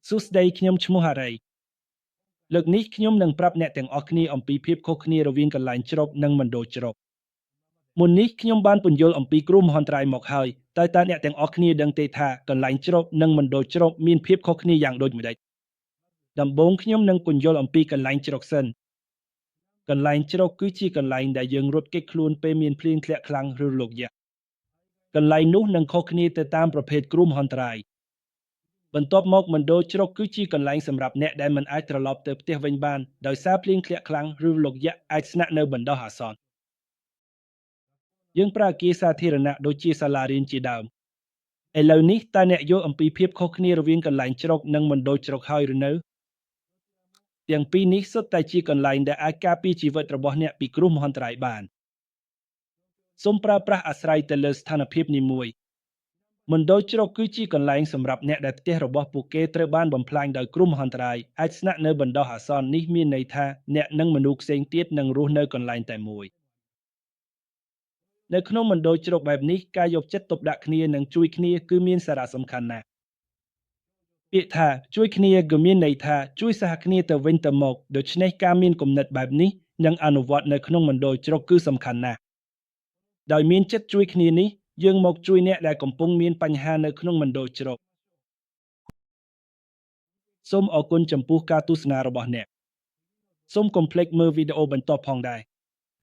សួស្តីខ្ញុំឈ្មោះហារីលើកនេះខ្ញុំនឹងប្រាប់អ្នកទាំងអស់គ្នាអំពីភាពខុសគ្នារវាងកន្លែងជ្រកនិងមណ្ឌលជ្រកមុននេះខ្ញុំបានពន្យល់អំពីគ្រោះមហន្តរាយមកហើយតែតើអ្នកទាំងអស់គ្នាដឹងទេថាកន្លែងជ្រកនិងមណ្ឌលជ្រកមានភាពខុសគ្នាយ៉ាងដូចម្តេចដំបូងខ្ញុំនឹងពន្យល់អំពីកន្លែងជ្រកសិនកន្លែងជ្រកគឺជាកន្លែងដែលយើងរត់គេចខ្លួនពេលមានភ្លៀងធ្លាក់ខ្លាំងឬរលកយក្សកន្លែងនោះនឹងខុសគ្នាទៅតាមប្រភេទគ្រោះមហន្តរាយបន្ទាប់មកមណ្ឌលជ្រកគឺជាកន្លែងសម្រាប់អ្នកដែលមិនអាចត្រឡប់ទៅផ្ទះវិញបានដោយសារភ្លៀងធ្លាក់ខ្លាំងឬរលកយក្សអាចស្នាក់នៅបណ្ដោះអាសន្នយើងប្រើអគារសាធារណៈដូចជាសាលារៀនជាដើមឥឡូវនេះតើអ្នកយល់អំពីភាពខុសគ្នារវាងកន្លែងជ្រកនិងមណ្ឌលជ្រកហើយឬនៅទាំងពីរនេះសុទ្ធតែជាកន្លែងដែលអាចការពារជីវិតរបស់អ្នកពីគ្រោះមហន្តរាយបានសូមប្រើប្រាស់អាស្រ័យទៅលើស្ថានភាពនីមួយមណ្ឌលជ្រកគឺជាកន្លែងសម្រាប់អ្នកដែលផ្ទះរបស់ពួកគេត្រូវបានបំផ្លាញដោយគ្រោះមហន្តរាយអាចស្នាក់នៅបណ្ដោះអាសន្ននេះមានន័យថាអ្នកនិងមនុស្សផ្សេងទៀតនឹងរស់នៅកន្លែងតែមួយនៅក្នុងមណ្ឌលជ្រកបែបនេះការយកចិត្តទុកដាក់គ្នានិងជួយគ្នាគឺមានសារៈសំខាន់ណាស់ពាក្យថាជួយគ្នាក៏មានន័យថាជួយសហគ្នាទៅវិញទៅមកដូច្នេះការមានគំនិតបែបនេះនិងអនុវត្តនៅក្នុងមណ្ឌលជ្រកគឺសំខាន់ណាស់ដោយមានចិត្តជួយគ្នានេះយើងមកជួយអ្នកដែលកំពុងមានបញ្ហានៅក្នុងមណ្ឌលជ្រកសូមអរគុណចំពោះការទស្សនារបស់អ្នកសូមកុំភ្លេចមើលវីដេអូបន្ទាប់ផងដែរ។